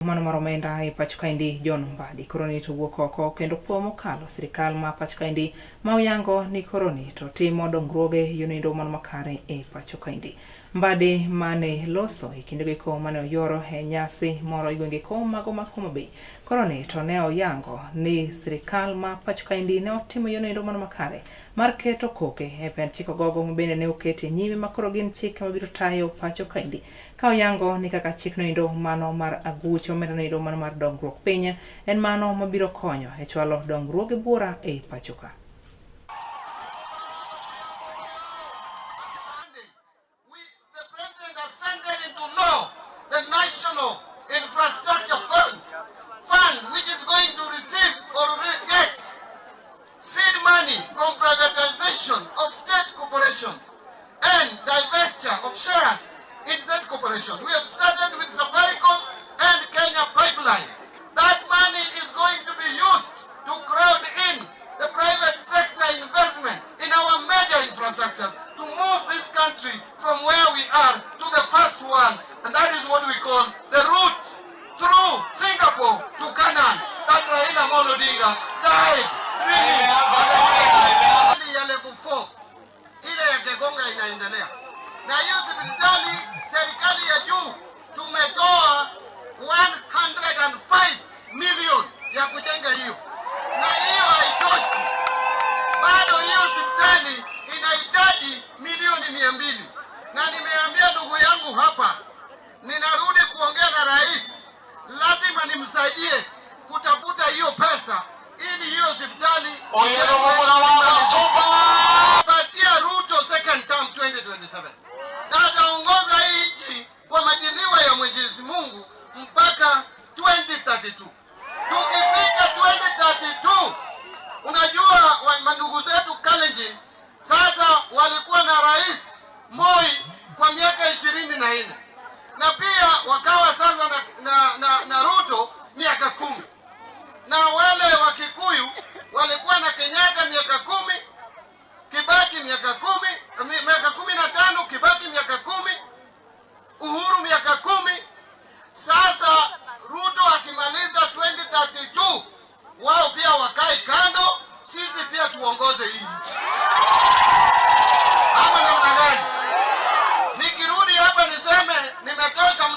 Mano mar omenda e pacho kaendi John Mbadi koro ni to wuok oko kendo po mokalo sirikal ma pacho kaendi ma oyango ni koro ni to timo dongruoge yonoendo mano makare e pacho kaendi. Mbadi mane loso e kinde giko mane oyoro e nyasi moro e gwenge ko mago ma Homa Bay koro ni to ne oyango ni sirikal ma pacho kaendi ne otimo yonoendo mano makare mar keto koke e pend chiko gogo ma bende ne oket e nyime ma koro gin chike mabiro tayo pacho kaendi ka oyango ni kaka chikno endo mano mar aguch omenda no endo mano mar dongruok piny en mano mabiro konyo e chwalo dongruoge buora e pacho ka. The president assented into law the National Infrastructure Fund, which is going to receive or get seed money from privatization of state corporations and divestiture of shares in state corporations. We have started with Safaricom and Kenya Pipeline. That money is going to be used to crowd in the private sector investment in our major infrastructures to move this country from where we are to the first one, and that is what we call the route through Singapore to Canaan that Raila Amolo Odinga died dreaming. Ya level 4 ile ya Kegonga inaendelea, na hiyo hospitali serikali ya juu tumetoa 105 million ya kujenga hiyo, na hiyo haitoshi bado, hiyo hospitali inahitaji milioni 200, na nimeambia ndugu yangu hapa, ninarudi kuongea na rais, lazima nimsaidie kutafuta hiyo pesa ili hiyo hospitali patia Ruto second term 2027 na ataongoza hii nchi kwa majaliwa ya Mwenyezi Mungu mpaka 2032. Tukifika 2032, unajua mandugu zetu Kalenjin sasa walikuwa na rais Moi kwa miaka 24 na pia wakawa sasa na Ruto miaka 10, na wale wa Kikuyu walikuwa na Kenyatta miaka 10, Kibaki miaka 10, miaka 15, Kibaki miaka 10, Uhuru miaka 10. Sasa Ruto akimaliza 2032, wao pia wakae kando, sisi pia tuongoze hii nchi. Ama namna gani? Nikirudi hapa niseme nimetosha.